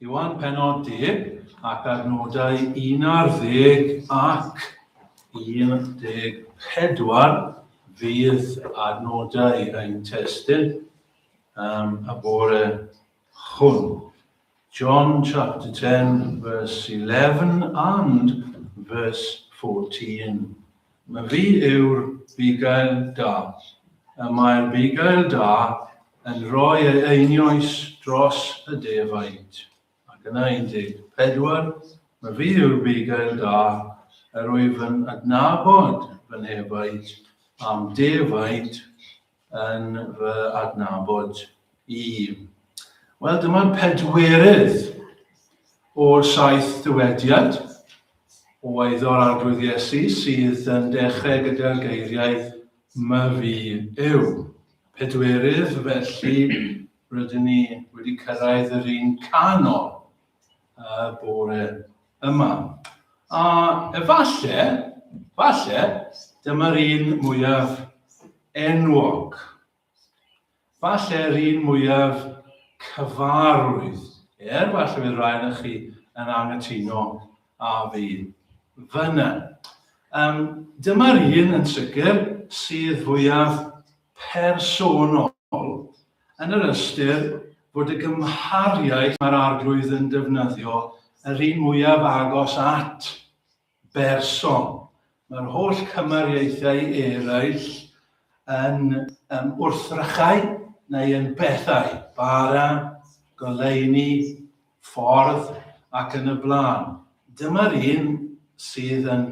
Ioan pennod 10 ac adnodau 11 ac 14 fydd adnodau ein testun um, y bore hwn. John chapter 10 verse 11 and verse 14. Myfi yw'r bugail da. Y mae'r bugail da yn rhoi ei einioes dros y defaid. Ac yna 14, Myfi yw'r bugail da, yr wyf yn adnabod fy nhefaid, a'm defaid yn fy adnabod i. Wel, dyma'r pedwerydd o'r saith dywediad o eiddo'r Arglwydd Iesu sydd yn dechrau gyda'r geiriau myfi yw. Pedwerydd, felly rydyn ni wedi cyrraedd yr un canol y bore yma. A efalle, falle, dyma'r un mwyaf enwog. Falle'r un mwyaf cyfarwydd. Er, falle fydd rhai ohonoch chi yn anghytuno â fi fyna. Um, dyma'r un yn sicr sydd fwyaf personol yn yr ystyr fod y gymhariaeth mae'r arglwydd yn defnyddio yr un mwyaf agos at berson. Mae'r holl cymariaethau eraill yn um, wrthrychau neu yn bethau, bara, goleuni, ffordd ac yn y blaen. Dyma'r un sydd yn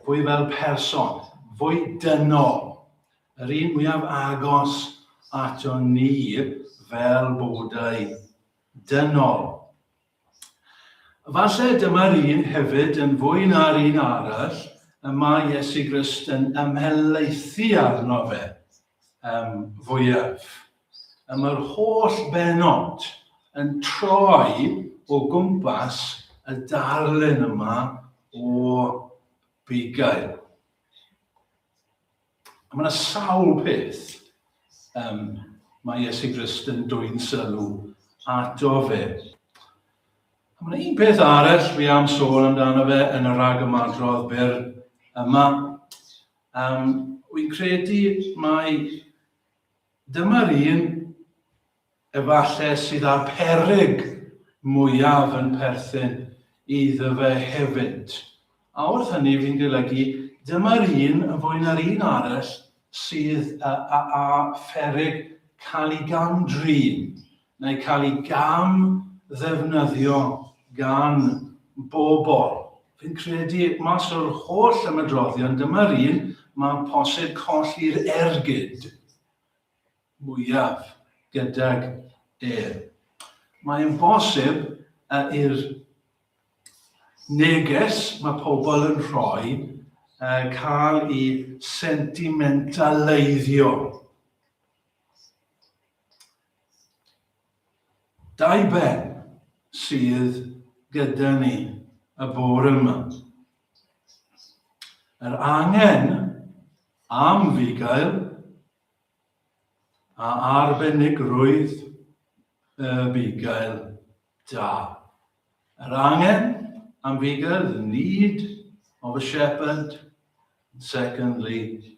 fwy fel person, fwy dynol, yr un mwyaf agos ato ni fel bodau dynol. Falle dyma'r un hefyd yn fwy na'r un arall y mae Iesu Grist yn ymhelaethu arno fe um, fwyaf. Y mae'r holl benod yn troi o gwmpas y darlun yma o bugail. A mae yna sawl peth um, mae Iesu Grist yn dwyn sylw ato fe. A mae yna un peth arall fi am sôn amdano fe yn y rhag ymadrodd byr yma. Um, wy'n credu mai dyma'r un efallai sydd â'r peryg mwyaf yn perthyn iddo fe hefyd. A wrth hynny fi'n golygu dyma'r un yn fwy na'r un arall sydd â, â, â pheryg cael ei gam-drin neu cael ei gam ddefnyddio gan bobl. Fi'n credu mas o'r holl ymadroddion dyma'r un mae posib colli'r ergyd mwyaf gydag ef. Mae'n bosib i'r neges mae pobl yn rhoi cael ei sentimentaleiddio. Dau ben sydd gyda ni y bore yma. Yr angen am fugail a arbenigrwydd y bugail da. Yr angen am fugail, the need of a shepherd. Secondly,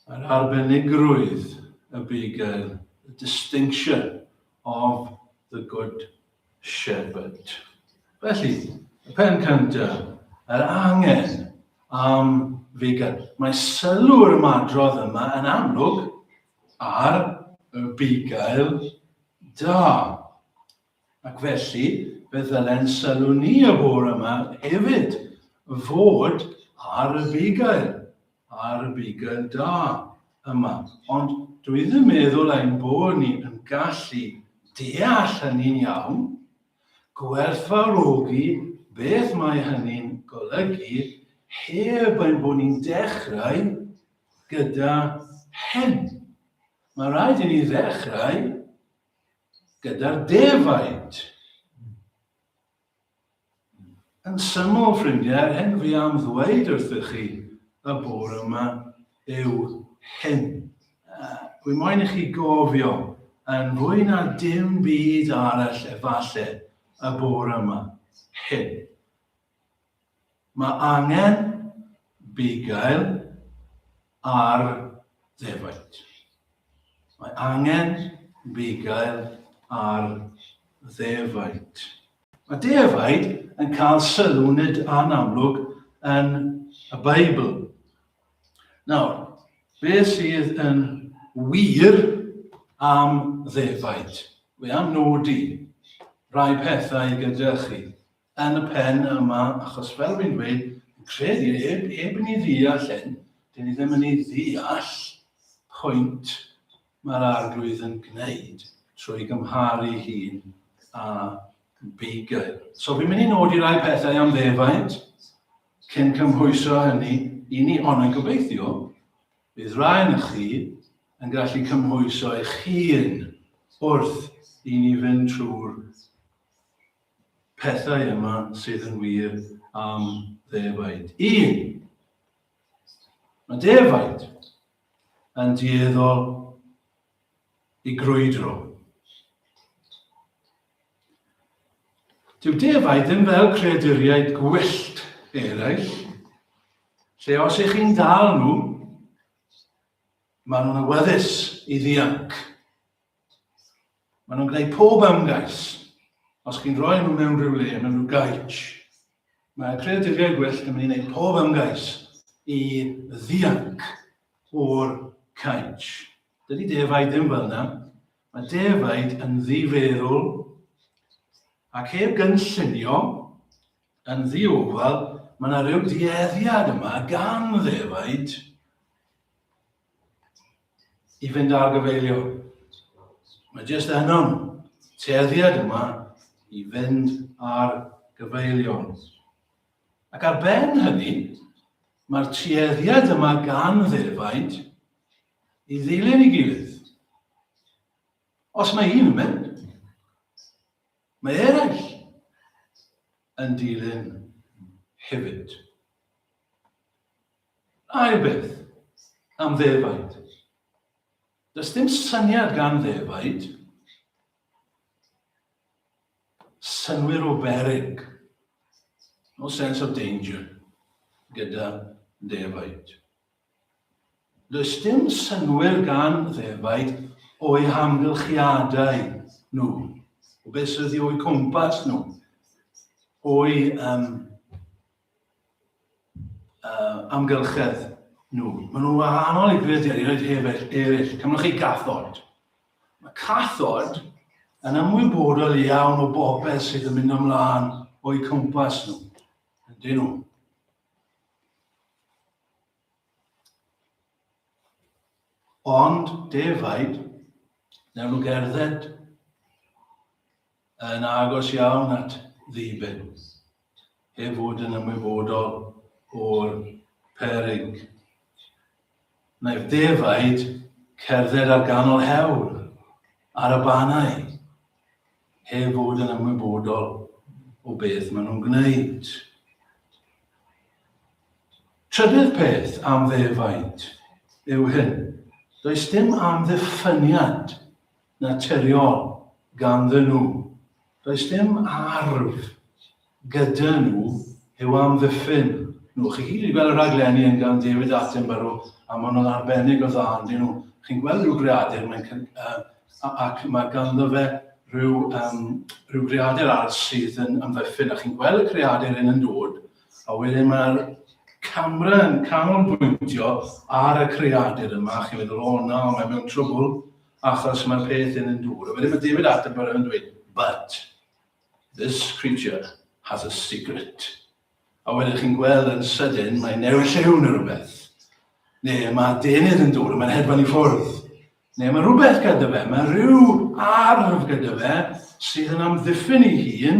yr arbenigrwydd y bugail, the distinction of the good shepherd. Felly, y pen cyntaf, yr angen am fugail. Mae sylw'r ymadrodd yma yn amlwg ar y bugail da. Ac felly, fe ddylen sylw ni y bore yma hefyd fod ar y bugail, ar y bugail da yma. Ond dwi ddim meddwl ein bod ni yn gallu deall hynny'n iawn, gwerthfawrogi beth mae hynny'n golygu heb ein bod ni'n dechrau gyda hyn. Mae rhaid i ni ddechrau gyda'r defaid. Yn syml, ffrindiau, yr hyn fi am ddweud wrthych chi y bore yma yw hyn. Wi moyn i chi gofio, yn fwy na dim byd arall efallai, y bore yma. Hyn. Mae angen bugail ar ddefaid. Mae angen bugail ar ddefaid. Mae defaid yn cael sylw nid anamlwg yn y Beibl. Nawr, beth sydd yn wir am ddefaid? Wi am nodi rai pethau gyda chi yn y pen yma, achos fel fi'n dweud, yn credu, heb, heb i ni ddeall hyn, dyn ni ddim yn ei ddeall pwynt mae'r arglwydd yn gwneud trwy gymharu hun a bugail. So fi'n mynd i nodi rai pethau am ddefaid cyn cymhwyso hynny i ni, ond yn gobeithio bydd rai yn chi yn gallu cymhwyso eich hun wrth i ni fynd trwy'r pethau yma sydd yn wir am ddefaid. Un, mae defaid yn dueddol i grwydro. Dyw defaid ddim fel creaduriaid gwyllt eraill, lle os ych chi'n dal nhw, maen nhw'n awyddus i ddianc. Maen nhw'n gwneud pob ymgais. Os chi'n rhoi nhw mewn rhyw le, mewn rhyw gaich, mae creaduriaid gwyllt yn mynd i wneud pob ymgais i ddianc o'r caich. Dydy defaid ddim fel yna. Mae defaid yn ddifeddwl ac heb gynllunio, yn ddiofal, mae yna rhyw dueddiad yma gan ddefaid i fynd ar gyfeilio. Mae jyst yno tueddiad yma i fynd ar gyfeilion. Ac ar ben hynny, mae'r tueddiad yma gan ddefaid i ddilyn ei gilydd. Os mae un yn mynd, mae eraill yn dilyn hefyd. Ail beth am ddefaid. Does dim syniad gan ddefaid synnwyr o beryg. No sense of danger gyda defaid. Does dim synnwyr gan ddefaid o'u hamgylchiadau nhw, o beth sydd o'u cwmpas nhw, o'u um, amgylchedd nhw. Maen nhw'n wahanol i greaduriaid hefyd eraill. Cymrwch chi gathod. Mae cathod yn ymwybodol iawn o bopeth sydd yn mynd ymlaen o'u cwmpas nhw. Ydyn nhw. Ond defaid, newn nhw gerdded yn agos iawn at ddiben, heb fod yn ymwybodol o'r peryg. Naif defaid cerdded ar ganol hewl, ar y bannau, heb fod yn ymwybodol o beth maen nhw'n gwneud. Trydydd peth am ddefaid yw hyn. Does dim amddiffyniad naturiol ganddyn nhw. Does dim arf gyda nhw i'w amddiffyn nhw. Chi gyd wedi gweld y rhaglenni yn gan David Attenborough a maen nhw'n arbennig o dda, yndyn nhw. Chi'n gweld rhyw greadur mae'n, uh, ac mae ganddo fe rhyw, um, rhyw greadur arall sydd yn amddiffyn, a chi'n gweld y creadur hyn yn dod, a wedyn mae'r camera yn canolbwyntio ar y creadur yma, a chi'n meddwl, o na, mae mewn trwbl, achos mae'r peth hyn yn dod. A wedyn mae David Attenborough yn dweud, but this creature has a secret. A wedyn chi'n gweld yn sydyn, mae'n newid lliw neu rhywbeth. Neu mae deunydd yn dod a mae'n hedfan i ffwrdd. Neu mae rhywbeth gyda fe, mae rhyw arf gyda fe sydd yn amddiffyn ei hun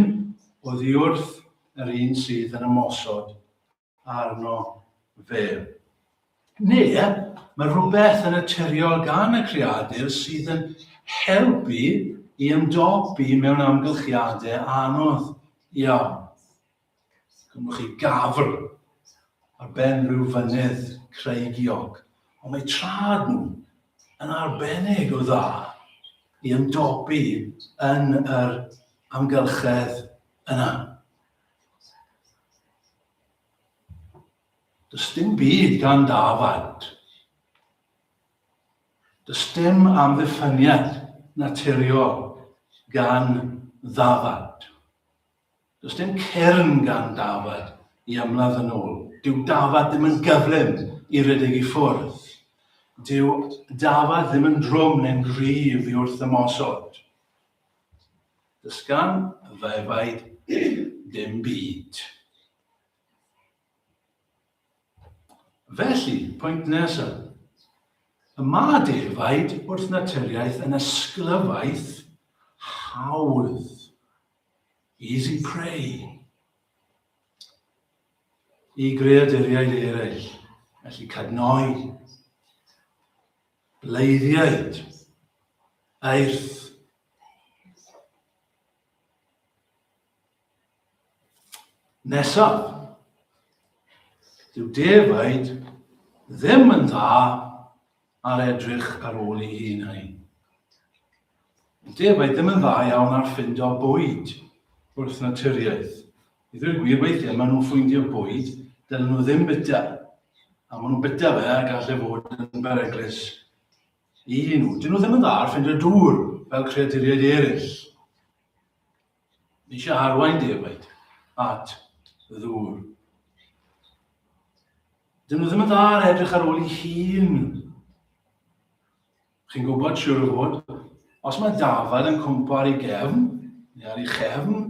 oddi wrth yr un sydd yn ymosod arno fe. Neu mae rhywbeth yn naturiol gan y creadur sydd yn helpu i ymdopi mewn amgylchiadau anodd iawn. Cymrwch chi gafr ar ben rhyw fynydd creigiog, ond mae trad nhw yn arbennig o dda i ymdopi yn yr amgylchedd. yna. Does dim byd gan dafad. Does dim amddiffyniad naturiol gan ddafad. Does dim cyrn gan dafad i ymladd yn ôl. Dyw dafad ddim yn gyflym i redeg i ffwrdd. Dyw dafad ddim yn drwm neu'n gryf i wrth ymosod. Does gan ddefaid dim byd. Felly, pwynt nesaf. Y mae defaid wrth naturiaeth yn ysglyfaeth hawdd. Easy prey. I greaduriaid eraill, felly cadnoi, bleiddiaid, eirth. Nesaf, dyw defaid ddim yn dda ar edrych ar ôl ei hunain. Defaid ddim yn dda iawn ar ffindo bwyd wrth naturiaeth. I ddweud gwir, weithiau maen nhw'n ffeindio bwyd dylen nhw ddim byta. A maen nhw'n byta fe a gall e fod yn beryglus i nhw. Dyn nhw ddim yn dda ar ffindio dŵr fel creaduriaid eraill. Ni eisiau arwain defaid at ddŵr. Dyn nhw ddim yn dda ar edrych ar ôl ei hun. Chi'n gwybod, siwr o fod, os mae dafad yn cwmpo ar ei gefn, neu ar ei chefn,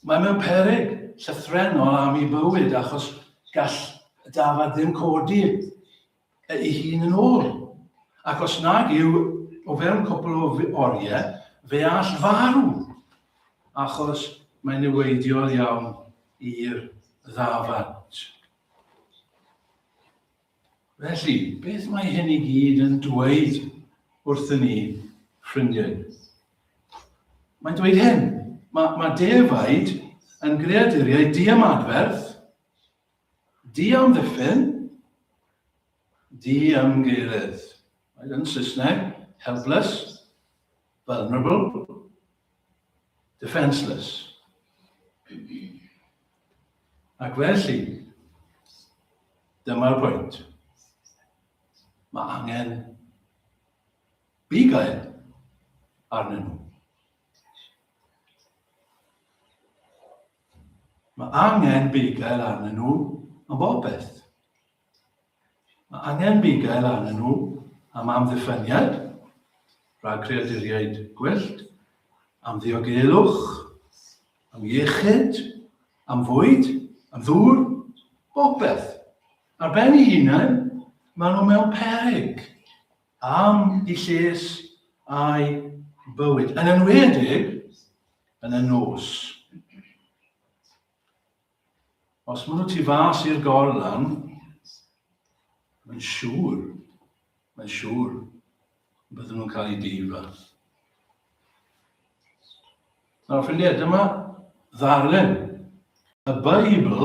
mae mewn peryg llythrennol am ei bywyd, achos gall y dafad ddim codi ei hun yn ôl. Ac os nag yw o fewn cwpl o oriau, fe all farw, achos mae'n niweidiol iawn i'r ddafad. Felly, beth mae hyn i gyd yn dweud wrthyn ni, ffrindiau? Mae'n dweud hyn, mae, mae defaid yn greaduriaid diamadferth, Diamddiffyn, diymgeilydd. Right, yn Saesneg, helpless, vulnerable, defenceless. Ac felly, dyma'r pwynt. Mae angen bugail arnyn nhw. Mae angen bugail arnyn nhw am bopeth. Mae angen bugail arnyn nhw am amddiffyniad rhag creaduriaid gwyllt, am ddiogelwch, am iechyd, am fwyd, am ddŵr, bopeth. Ar ben eu hunain, maen nhw mewn peryg am eu lles a'u bywyd, yn enwedig yn y nos. Os maen nhw tu fas i'r gorlan, mae'n siŵr, mae'n siŵr, bydden nhw'n cael eu difa. Nawr, ffrindiau, dyma ddarlun y Beibl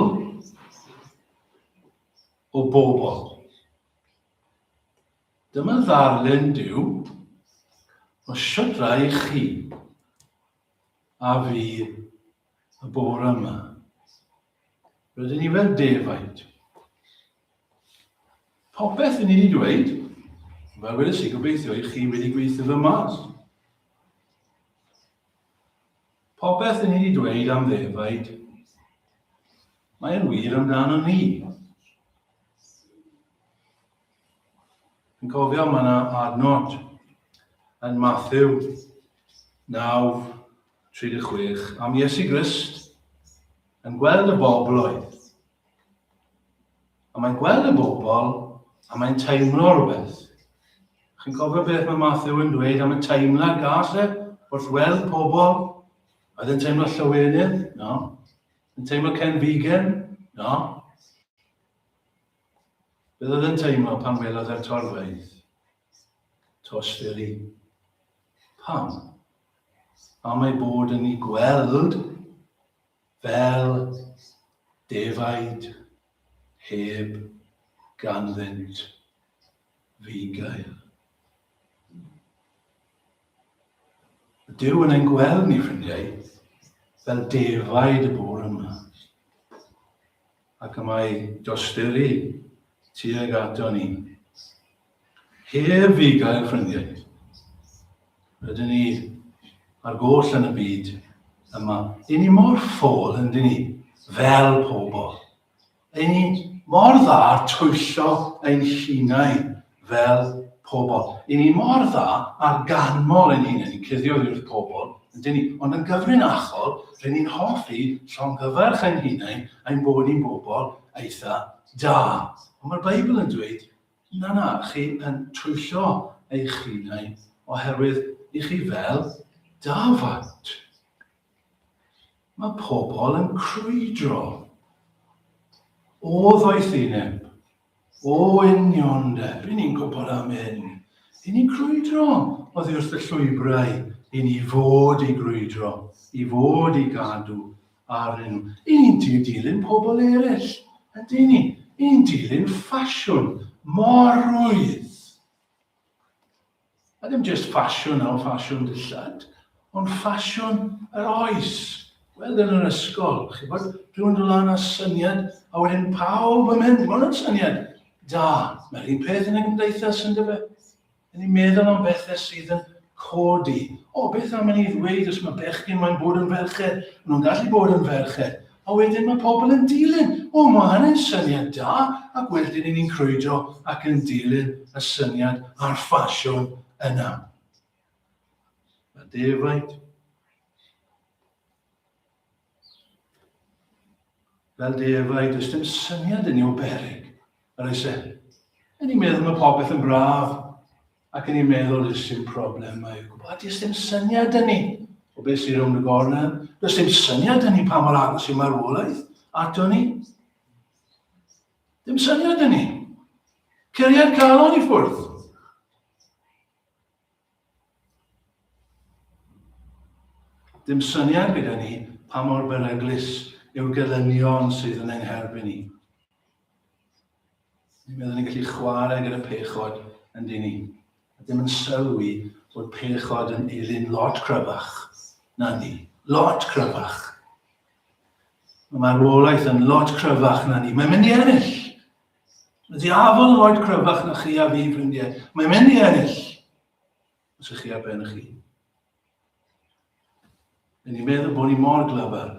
o bobl. Dyma ddarlun Duw o shwt rai chi a fi y bore yma. Rydyn ni fel defaid. Popeth i ni wedi dweud, fel wedes i, gobeithio i chi wedi gweithio fy mas. Popeth i ni wedi dweud am ddefaid, mae'n wir amdano ni. Yn cofio, mae yna adnod yn Matthew 9:36 am Iesu Grist yn gweld y bobloedd. A mae'n gweld y bobl a mae'n teimlo rhywbeth. Chi'n cofio beth mae Matthew yn dweud am y teimlad gas e wrth weld pobl? Oedd e'n teimlo llawenydd? No. Yn teimlo cenfigen? No. Beth oedd yn teimlo pan welodd e'r torfeydd? Tosturi. Pam? Am ei bod yn ei gweld fel defaid heb ganddynt fugail. Duw yn ein gweld ni, ffrindiau, fel defaid y bore yma. Ac y mae dosturi tuag ato ni. Heb fi gael ffrindiau. Rydyn ni ar goll yn y byd yma. Dyn ni mor ffôl, yn dyn ni, fel pobl. Ry'n ni mor dda ar twyllo ein hunain fel pobl. Ry'n ni mor dda ar ganmol ein hunain, ni'n cuddio oddi wrth pobl, yndyn ni? Ond yn gyfrinachol, ry'n ni'n hoffi llongyfarch ein hunain ein bod ni'n bobl eitha da. Ond mae'r Beibl yn dweud, na na, chi yn twyllo eich hunain oherwydd i chi fel dafad. Mae pobl yn crwydro o ddoethineb, o uniondeb. Ry'n ni'n gwybod am hyn. Ry'n ni'n crwydro oddi wrth y llwybrau i ni fod i grwydro, i fod i gadw arnyn nhw. Ry'n ni'n dilyn pobl eraill, yndyn ni? Ry'n ni'n dilyn ffasiwn mor rwydd. A ddim jyst ffasiwn nawr, ffasiwn dillad, ond ffasiwn yr oes. Weld yn yr ysgol, chi bod, rhywun dod lan â syniad, a wedyn pawb yn mynd, mae hwnna'n syniad da. Mae'r un peth yn y gymdeithas yn dyfe. Yn ni'n meddwl am bethau sydd yn codi. O, beth am i ni ddweud os mae bechgyn mae'n bod yn ferched, maen nhw'n gallu bod yn ferched. A wedyn mae pobl yn dilyn. O, mae hynny'n syniad da, ac wedyn i ni'n crwydro ac yn dilyn y syniad a'r ffasiwn yna. Mae defaid. Fel defaid, does dim syniad yn ei o berig. Yr oes e. Yn ni'n meddwl mae popeth yn braf, ac yn ni'n meddwl does dim problemau o gwbl. A does dim syniad yn ni o beth sy'n rownd y gornel. Does dim syniad yn ni pa mor agos yw marwolaeth ato ni. Dim syniad yn ni. Curiad calon i ffwrdd. Dim syniad gyda ni pa mor beryglus yw'r gelynion sydd yn ein herbyn ni. Ni'n meddwl ni'n gallu chwarae gyda pechod yn dyn ni. A dim yn sylwi bod pechod yn elyn lot cryfach na ni. Lot cryfach. Mae marwolaeth yn lot cryfach na ni. Mae'n mynd i ennill. Mae diafol yn lot cryfach na chi a fi, ffrindiau. Mae'n mynd i ennill. Os ych chi ar ben chi. Rydyn ni'n meddwl bod ni mor glyfar,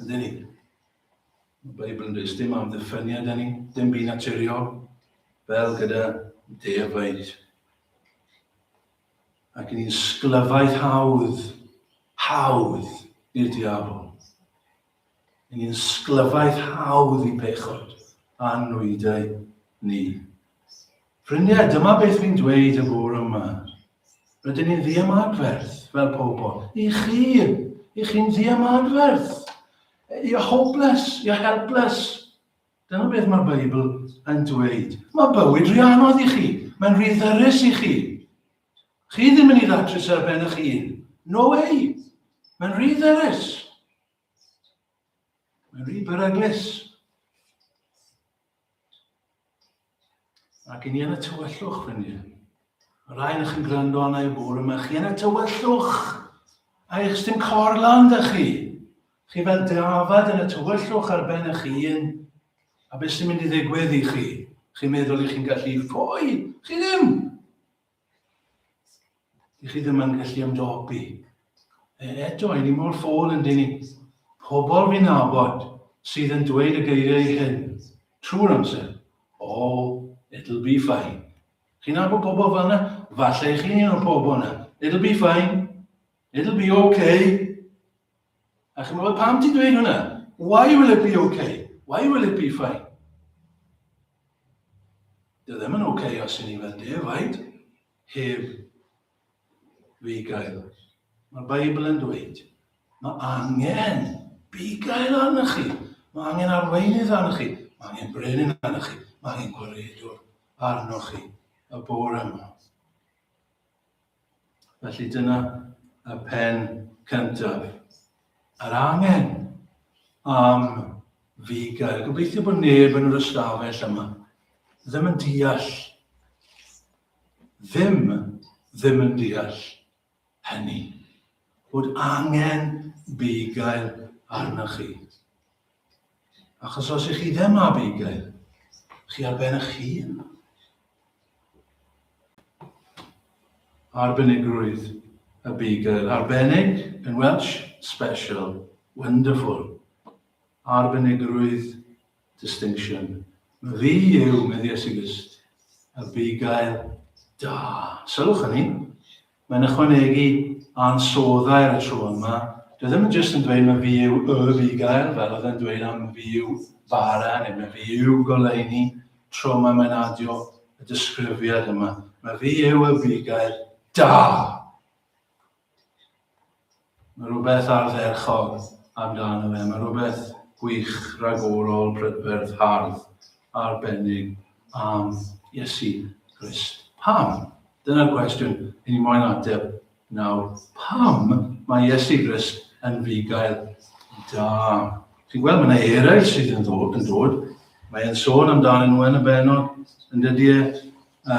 ydyn ni? Mae'r Beibl yn dweud dim amddiffyniad â ni, dim byd naturiol, fel gyda defaid. Ac ni'n sglyfaeth hawdd, hawdd i'r diafol. Ni'n sglyfaeth hawdd i pechod a nwydau ni. Ffrindiau, dyma beth fi'n dweud y bore yma. Rydyn ni'n ddiymadferth fel pobl. I chi, i chi'n ddiymadferth. You're hopeless, you're helpless. Dyna beth mae'r Beibl yn dweud. Mae bywyd rhy anodd i chi. Mae'n rhy ddyrus i chi. Chi ddim yn ei ddatrys ar ben eich hun. No way. Mae'n rhy ddyrus. Mae'n rhy beryglus. Ac i ni yn y tywyllwch, ffrindiau. Mae rai yn chi'n gwrando arna i bore yma, chi yn y tywyllwch. A eich dim corlan da chi. Chi fel dafad yn y tywyllwch ar ben eich hun. A beth sy'n mynd i ddigwydd i chi? Chi'n meddwl i chi'n gallu ffoi? Chi ddim! Dych chi ddim yn gallu ymdopi. E, eto, i ni mor ffôl yn dyn ni. Pobl fi'n nabod sydd yn dweud y geiriau hyn trwy'r amser. Oh, it'll be fine. Chi'n nabod pobl fel yna? Falle chi'n un o'r pobl yna. It'll be fine. It'll be okay. A chi'n meddwl, pam ti'n dweud hwnna? Why will it be okay? Why will it be fine? Dy ddim yn okay os y'n ni fel defaid heb fugail. Mae'r Beibl yn dweud, mae angen bugail arnoch chi. Mae angen arweinydd arnoch chi. Mae angen brenin arnoch chi. Mae angen gwaredwr arnoch chi y bore yma. Felly dyna y pen cyntaf. Yr angen am fugail. Gobeithio bod neb yn yr ystafell yma ddim yn deall, ddim, ddim yn deall hynny. bod angen bugail arnoch chi. Achos os ych chi ddim â bugail, chi ar ben eich hun. Arbenigrwydd y bugail. Arbennig yn Welsh, special, wonderful. Arbenigrwydd, distinction. Fi yw, medd Iesu Grist, y bugail da. Sylwch hynny. Mae'n ychwanegu ansoddair y tro yma. Dwi ddim yn jyst yn dweud mae fi yw y bugail, fel oedd e'n dweud am fi yw bara neu mae fi yw goleuni. Tro yma mae'n adio y disgrifiad yma. Mae fi yw y bugail da. Mae rhywbeth ardderchog amdano fe. Mae rhywbeth gwych, rhagorol, prydferth, hardd, arbennig am Iesu Grist. Pam? Dyna'r cwestiwn i ni moyn ateb nawr. Pam mae Iesu Grist yn fugail da? Chi'n gweld, mae yna eraill sydd yn ddod. Yn dod. Mae'n sôn amdanyn nhw yn y benod, yn dydy e,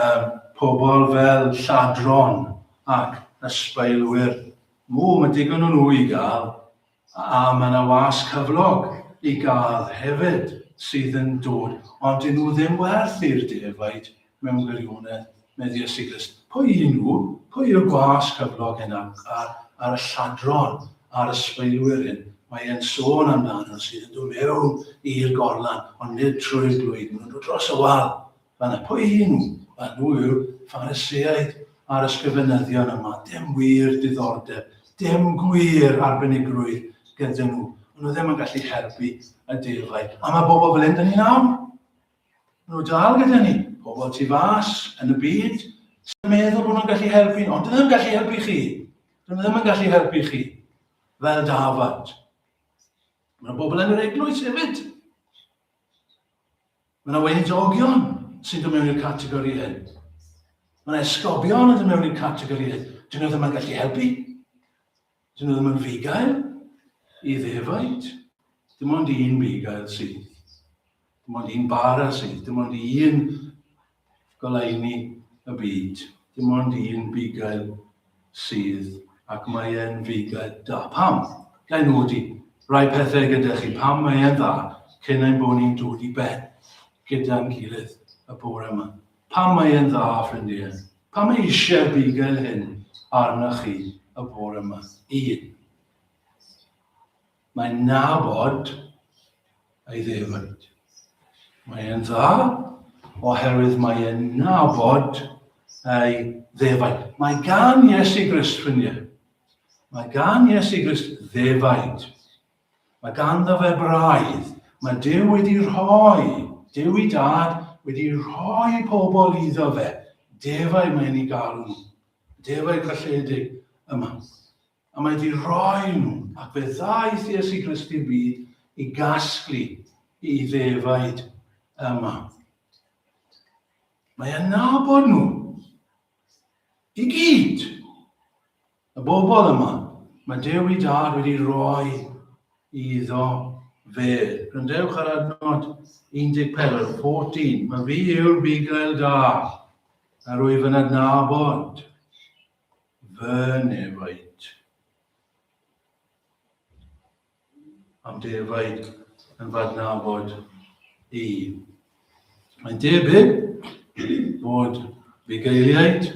pobl fel lladron ac ysbeilwyr. Mw, mae digon o nhw i gael, a mae yna was cyflog i gael hefyd sydd yn dod, ond dyn nhw ddim werth i'r defaid mewn gwirionedd, medd Iesu Grist. Pwy y'n nhw? Pwy yw'r gwas cyflog hyn a'r, ar, ar y lladron, a'r ysbeilwyr hyn? Mae e'n sôn amdano sydd yn dod mewn i'r gorlan, ond nid trwy'r glwyd, maen nhw'n dod dros y wal. Fanna, pwy y'n nhw? Wel, nhw yw'r Phariseaid a'r ysgrifenyddion yma. Dim wir diddordeb, dim gwir arbenigrwydd gyda nhw. Ond nhw ddim yn gallu helpu y defaid. A mae bobl fel hyn dyn ni nawr. Nhw dal gyda ni. Pobl tu fas yn y byd sy'n meddwl bod nhw'n gallu helpu, ond dyn nhw ddim yn gallu helpu chi. Dyn nhw ddim yn gallu helpu chi fel dafad. Mae bobl yn yr eglwys hefyd. Mae yna weinidogion sy'n dod mewn i'r categori hyn. Mae yna esgobion yn dod mewn i'r categori hyn. Dyn nhw ddim yn gallu helpu. Dyn nhw ddim yn fugail i ddefaid. Dim ond un bugail sydd. Dim ond un bara sydd. Dim ond un goleuni y byd. Dim ond un bugail sydd, ac mae e'n fugail da. Pam? Ga i nodi rai pethau gyda chi. Pam mae e'n dda cyn ein bod ni'n dod i ben gyda'n gilydd y bore yma? Pam mae e'n dda, ffrindiau? Pam mae eisiau'r bugail hyn arnoch chi y bore yma? Un. Mae'n nabod ei ddefaid. Mae e'n dda oherwydd mae e'n nabod ei ddefaid. Mae gan Iesu Grist, ffrindiau, mae gan Iesu Grist ddefaid. Mae ganddo fe braidd. Mae Duw wedi rhoi, Duw i dad wedi rhoi pobl iddo fe. Defaid mae'n ei galw nhw. Defaid colledig yma. A mae wedi rhoi nhw, ac fe ddaeth Iesu Grist i'r byd i gasglu i ddefaid yma. Mae e'n nabod nhw. I gyd. Y bobl yma, mae Duw i dad wedi rhoi iddo fe. Gwrandewch ar adnod 14, 14. Mae fi yw'r bugail da, a rwyf yn adnabod Fy nefaid. Am defaid yn f'adnabod i. Mae'n debyg bod bugeiliaid,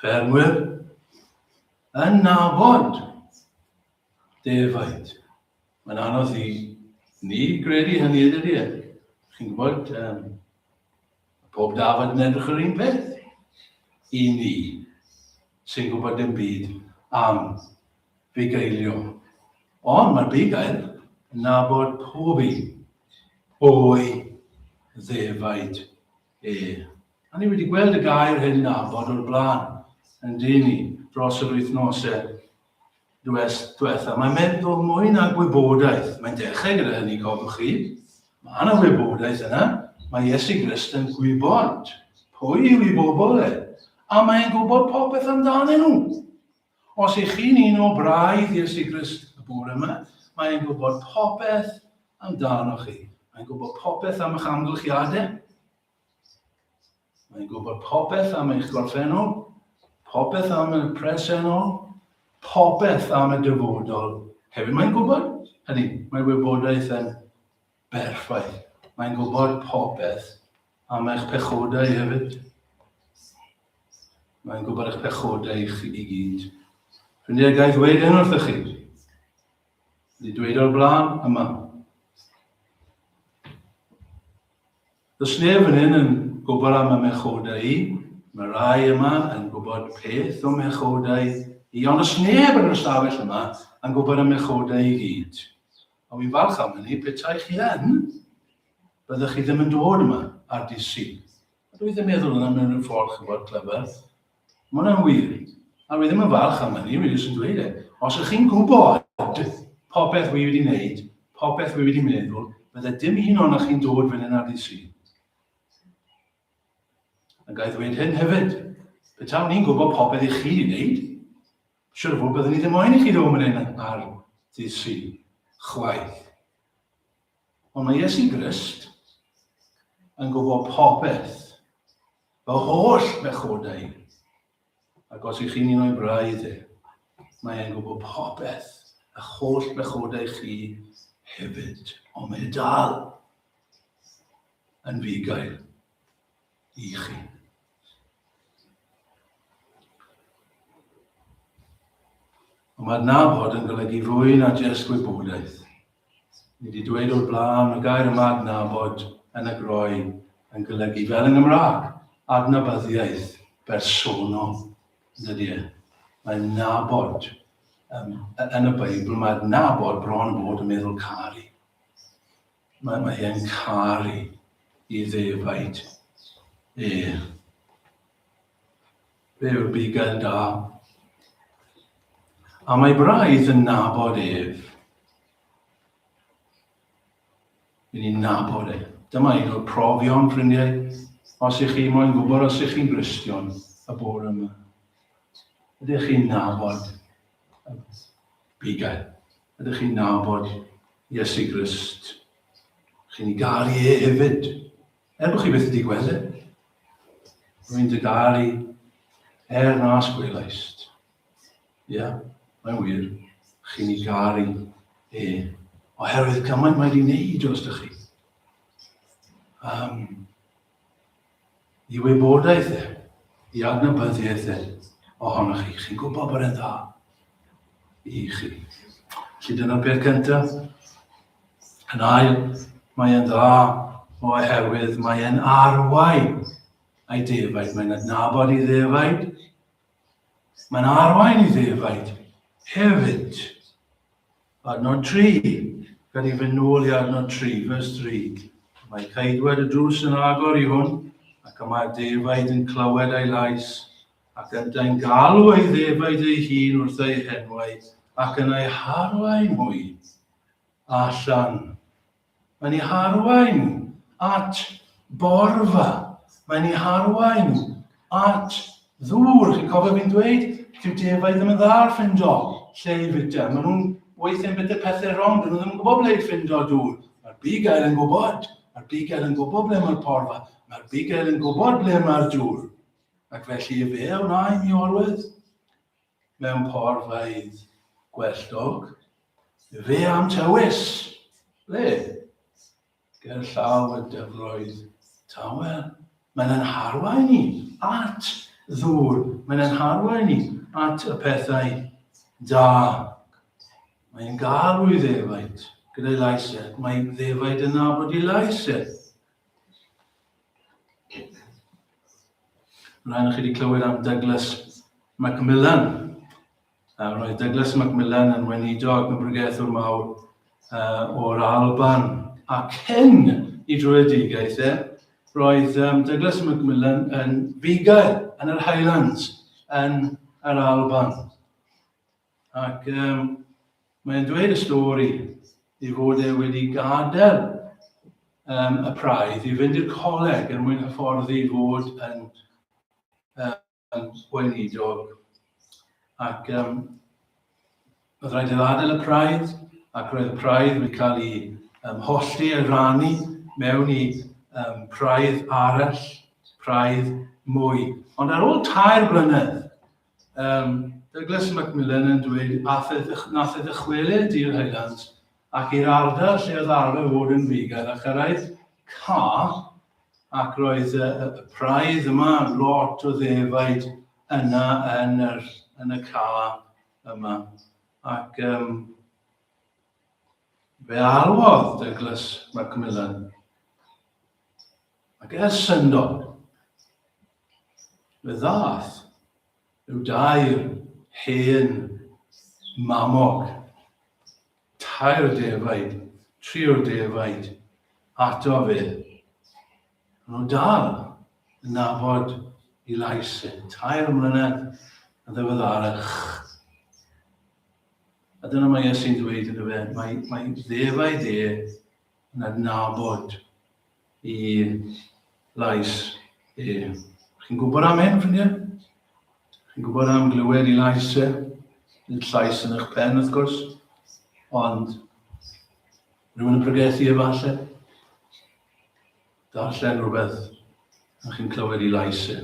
ffermwyr, yn nabod defaid. Mae'n anodd i ni gredu hynny, ydy e? Chi'n gwybod, um, Pob dafad yn edrych yr un peth i ni sy'n gwybod dim byd am fugeilio. Ond mae'r bugail yn nabod pob un o'i ddefaid e. A ni wedi gweld y gair hyn nabod o'r blaen yn dyn ni dros yr wythnosau diwetha. Mae'n meddwl mwy na gwybodaeth. Mae'n dechrau gyda hynny, cofiwch chi. Mae yna wybodaeth yna. Mae Iesu Grist yn gwybod pwy yw ei bobl e. A mae'n gwybod popeth amdanyn nhw. Os ych chi'n un o braidd Iesu Grist y bore yma, mae'n gwybod popeth amdano chi. Mae'n gwybod popeth am eich amgylchiadau. Mae'n gwybod popeth am eich gorffennol, popeth am y presennol, popeth am y dyfodol hefyd. Mae'n gwybod hynny. Mae wybodaeth yn berffaith. Mae'n gwybod popeth am eich pechodau hefyd. Mae'n gwybod eich pechodau chi i gyd. Ffrindiau, gael ddweud hyn wrthych chi. Wedi dweud o'r blaen yma. Does neb fan hyn yn gwybod am y mechodau i. Mae rai yma yn gwybod peth o mechodau i, ond does neb yn yr ystafell yma yn gwybod am mechodau i gyd. A wy'n falch am hynny, petai chi yn, byddech chi ddim yn dod yma ar dydd Sul. A dwi ddim meddwl yna mewn rhyw ffordd, chybod, clyfar. Mae hwnna'n wir. A dwi ddim yn falch am hynny, dwi jyst yn dweud e. Os ych chi'n gwybod popeth wi wedi wneud, popeth wi wedi meddwl, bydde dim un ohonoch chi'n dod fan hyn ar ddydd Sul. A ga i ddweud hyn hefyd, petawn i'n gwybod popeth i chi wedi wneud, siwr o fod byddwn i ddim moyn i chi ddod fan hyn ar ddydd Sul, chwaith. Ond mae Iesu Grist yn gwybod popeth, fy holl bechodau. Ac os ych chi'n un o'i braidd e, mae e'n gwybod popeth, eich holl bechodau chi hefyd. Ond mae e dal yn fugail i chi. Ond mae adnabod yn golygu fwy na jyst gwybodaeth. Ni wedi dweud o'r blaen, mae gair yma adnabod yn y groen yn golygu, fel yng Nghymraeg, adnabyddiaeth bersonol, dydy e? Mae'n nabod, um, yn y Beibl, mae adnabod bron bod yn meddwl caru. Mae, mae e'n caru i ddefaid e. Fe yw'r bugail da. A mae braidd yn nabod ef. Ry'n ni'n nabod e. Dyma un o'r profion, ffrindiau, os ych chi moyn gwybod os ych chi'n Gristion y bore yma. Ydych chi'n nabod y bugail? Ydych chi'n nabod Iesu Grist? Chi'n ei garu e hefyd. Er bod chi byth wedi gweld e. Rwy'n dy garu er nas gwelaist. Ie, yeah, mae'n wir. Chi'n ei garu e. Oherwydd gymaint mae wedi wneud dros dy chi. Um, I wybodaeth e, i adnabyddiaeth e ohonoch chi. Chi'n gwybod bod e'n dda i chi. Felly dyna'r peth cyntaf. Yn ail, mae e'n dda oherwydd mae e'n arwain ei defaid. Mae'n adnabod ei ddefaid. Mae'n arwain ei ddefaid hefyd. Adnod 3. Gan i fynd nôl i adnod 3, verse 3. Mae ceidwad y drws yn agor i hwn, ac y mae'r defaid yn clywed ei lais, ac yntau'n galw ei ddefaid ei hun wrth ei henwau, ac yn ei harwain hwy allan. Mae'n ei harwain at borfa. Mae'n ei harwain at ddŵr. Chi'n cofio fi'n dweud, dyw defaid ddim yn dda ar ffindo lle i fwyta. Maen nhw'n weithiau'n byta pethau wrong, dyn nhw ddim yn gwybod ble i ffindo dŵr. Mae'r bugail yn gwybod. Mae'r bugail yn gwybod ble mae'r porfa. Mae'r bugail yn gwybod ble mae'r dŵr. Ac felly fe a wna i mi orwedd mewn porfeydd gwelltog. Fe am tywys. Ble? Ger llaw y dyfroedd tawel. Mae'n ein harwain ni at ddŵr. Mae'n ein harwain ni at y pethau da. Mae'n galw i ddefaid gyda'i lais e. Mae ddefaid yn nabod i lais e. Rhaid chi wedi clywed am Douglas Macmillan. Uh, roedd Douglas Macmillan yn weinidog yn bregethwr mawr uh, o'r Alban. A cyn i drwyedigaeth e, roedd um, Douglas Macmillan yn fugail yn yr Highlands yn yr Alban. Ac um, mae'n dweud y stori ei fod e wedi gadael um, y praidd i fynd i'r coleg er mwyn hyfforddi i fod yn um, weinidog. Ac um, oedd rhaid iddo adael y praidd, ac roedd y praidd wedi cael ei um, hollti ei rannu mewn i um, praidd arall, praidd mwy. Ond ar ôl tair blynedd, um, Douglas Macmillan yn dweud ath e, nath e ddychwelyd i'r Highlands ac i'r ardal lle oedd arfer fod yn fugail a chyrraedd ca ac roedd y, y, y praidd yma, lot o ddefaid yna yn, yr, yn y ca yma. Ac um, fe alwodd Douglas Macmillan ac er syndod, fe ddath Rhyw dair hen mamog, tair defaid, tri o'r defaid ato fe. Maen nhw dal yn nabod i lais e, 3 mlynedd yn ddiweddarach. A dyna mae Iesu'n dweud ynddo fe, mae, mae ddefaid e yn adnabod i lais e. Chi'n gwybod am hyn, ffrindiau? Chi'n gwybod am glywed i lais e? Nid llais yn eich pen, wrth gwrs, ond rhywun yn pregethu efallai. Darllen rhywbeth a chi'n clywed i lais e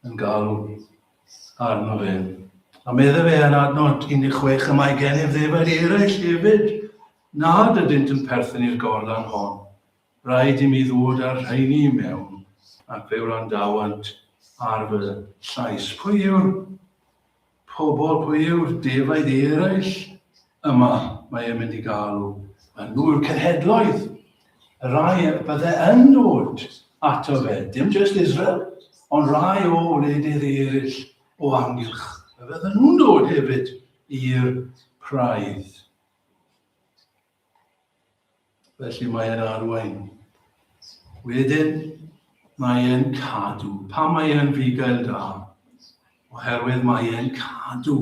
yn galw arno fe. A medde fe yn adnod 16 y mae gennyf ddefaid eraill hefyd nad ydynt yn perthyn i'r gorlan hon. Rhaid i mi ddod â'r rheini i mewn, ac fe wrandawant ar fy llais. Pwy yw'r pobl, pwy yw'r defaid eraill yma mae e'n mynd i galw? Mae nhw yw'r cenhedloedd, y rai y bydde yn dod ato fe, dim jyst Israel, ond rai o wledydd eraill o amgylch. Fe fydden nhw'n dod hefyd i'r praidd. Felly mae e'n arwain. Wedyn, mae e'n cadw. Pam mae e'n fugail da? Oherwydd mae e'n cadw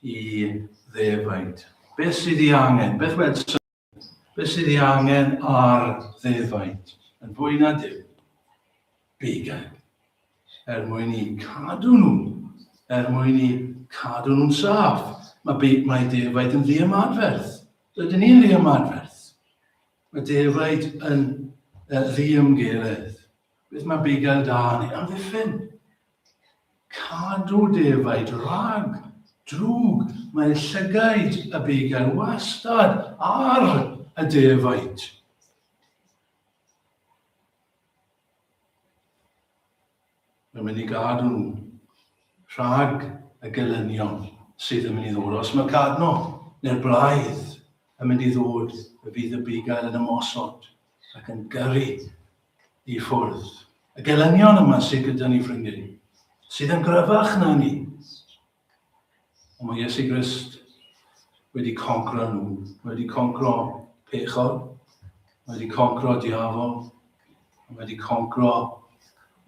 i ddefaid. Beth sydd ei angen? Beth wedson? Beth sydd ei angen ar ddefaid? Yn fwy na dim, bugail. Er mwyn i cadw nhw, er mwyn i cadw nhw'n saff. Mae, mae defaid yn ddiymadferth. Rydyn ni'n ddiymadferth. Mae defaid yn ddiymgeledd. Beth mae bugail da yn ei amddiffyn? Cadw defaid rhag drwg. Mae llygaid y bugail wastad ar y defaid. Mae'n mynd i gadw nhw rhag y gelynion sydd yn mynd i ddod. Os mae cadno neu'r blaidd yn mynd i ddod, y fydd y bugail yn ymosod ac yn gyrru i ffwrdd. Y gelynion yma sydd gyda ni, ffrindiau, sydd yn gryfach na ni, Ond mae Iesu Grist wedi concro nhw, wedi concro pechod, wedi concro diafol, wedi concro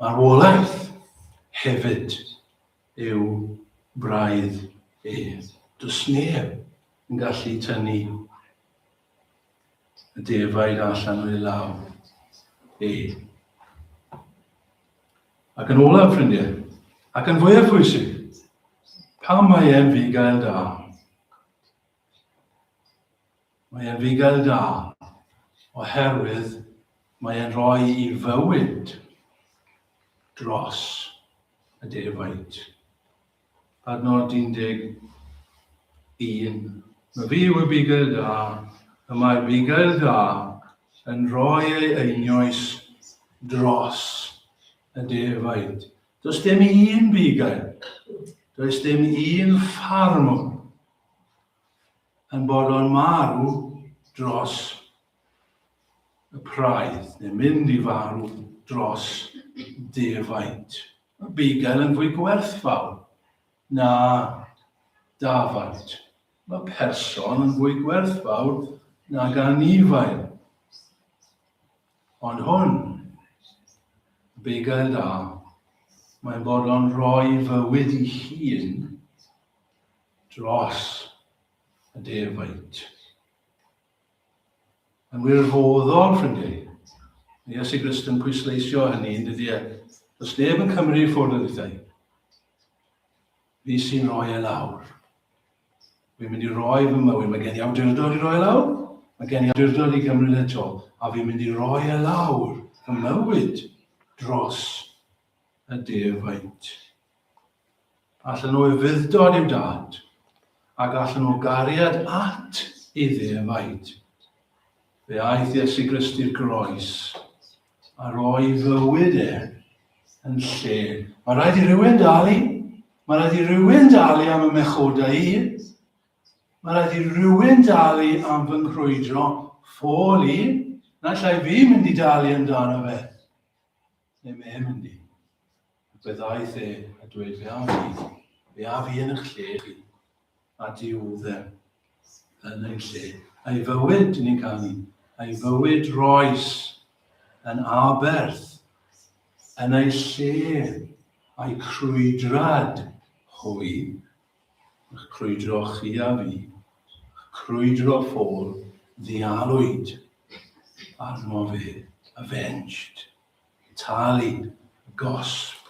marwolaeth hefyd yw braidd e. Does neb yn gallu tynnu y defaid allan o'i law e. Ac yn olaf, ffrindiau, ac yn fwyaf pwysig, pam mae e'n fugail da? Mae e'n fugail da oherwydd mae e'n rhoi i fywyd dros y defaid. Adnod 11. Mae fi yw y bugail da, y mae'r bugail da yn rhoi ei einioes dros y defaid. Does dim un bugail, does dim un ffarmwr yn bodlon marw dros y praidd, neu mynd i farw dros defaid. Mae bugail yn fwy gwerthfawr na dafaid. Mae person yn fwy gwerthfawr nag anifail. Ond hwn, bugail da, mae'n bodlon rhoi fywyd i hun dros y defaid. Yn wirfoddol, ffrindiau. Mae Iesu Grist yn pwysleisio hynny yn dydy e. Does neb yn cymryd i ffwrdd oddi wrtha i. Fi sy'n rhoi e lawr. Fi'n mynd i roi fy mywyd. Mae gen i awdurdod i roi e lawr. Mae gen i awdurdod i gymryd e to. A fi'n mynd i roi e lawr fy mywyd dros y defaid. Allan o ufudd-dod i'w dad, ac allan o gariad at ei ddefaid. Fe aeth Iesu Grist i'r groes a roi fywyd e yn lle. Mae rhaid i rywun dalu. Mae rhaid i rywun dalu am y mechodau i. Mae rhaid i rywun dalu am fy nghrwydro ffôl i. Naill ai fi mynd i dalu amdano fe, neu mae e'n mynd i. Ac fe ddaeth e a dweud, fe a fi, fe a fi yn eich lle chi, a diodde yn ein lle. A'i fywyd, dyn ni'n canu, a'i fywyd roes yn aberth yn ei lle, a'i crwydrad hwy. Ych crwydro chi a fi, ych crwydro ffôl ddialwyd arno fe, avenged, talu y gosb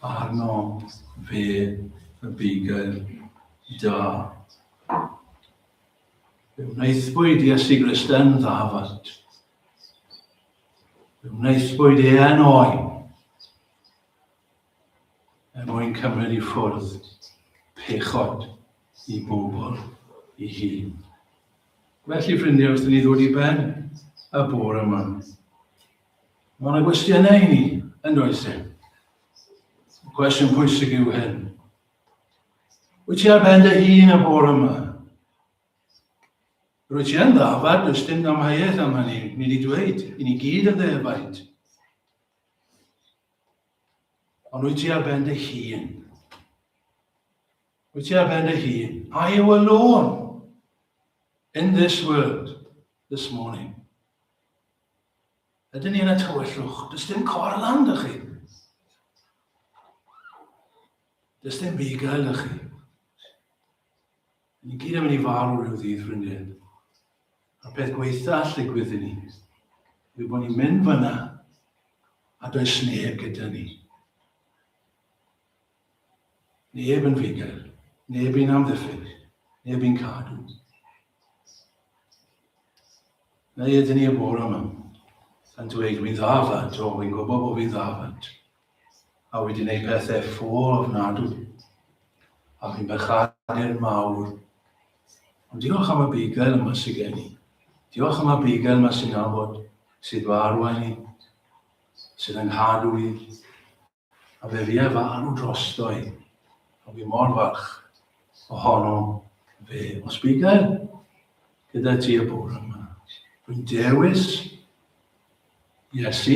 arno fe y bugail da. Fe wnaethpwyd Iesu Grist yn ddafad. Fe wnaethpwyd e yn oen. Er mwyn cymryd i ffwrdd pechod i bobl i hun. Felly, ffrindiau, wrth i ni ddod i ben y bore yma, mae yna gwestiynau i ni, yn does e? Y cwestiwn pwysig yw hyn. Wyt ti ar ben dy hun y bore yma? Rwyt ti yn ddafad, does dim amheuaeth am hynny. Ni wedi dweud, i ni gyd yn ddefaid. Ond wyt ti ar ben dy hun? Wyt ti ar ben dy hun? Are you alone in this world this morning? Ydyn ni yn y tywyllwch? Does dim corlan dych chi. Does dim bugail dych chi. Ni gyd yn mynd i farw rhyw ddydd, ffrindiau. A'r peth gweitha all ddigwydd i ni yw bod ni'n mynd fyna a does neb gyda ni. Neb yn fugail, neb i'n amddiffyn, neb i'n cadw. Neu ydyn ni y bore yma yn dweud, wy'n ddafad, o, wy'n gwybod bod fi'n ddafad. A wedi gwneud pethau ffôl ofnadwy. A fi'n bechadur mawr. Ond diolch am y bugail yma sydd gen i. Diolch am y bugail yma sy'n nabod, sydd fy arwain i, sydd yn nghadw i. A fe fi a farw drosto i. A fi mor falch ohono fe. Os bugail gyda ti y bore yma, rwy'n dewis Iesu,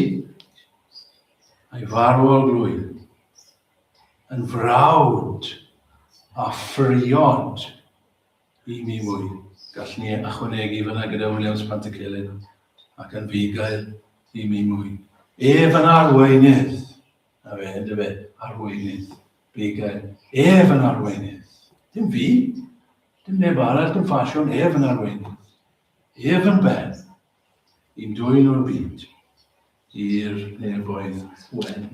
a'i farwol glwydd, yn frawd a phriod i mi mwy. Gallwn ni ychwanegu fyna gyda Williams Pantycelyn ac yn fugail i mi mwy. Ef yn arweinydd, na fe, ynddo fe, arweinydd, bugail. Ef yn arweinydd. Dim fi, dim neb arall, dim ffasiwn, ef yn arweinydd. Ef yn ben, i'n dwyn o'r byd i'r nefoedd wen.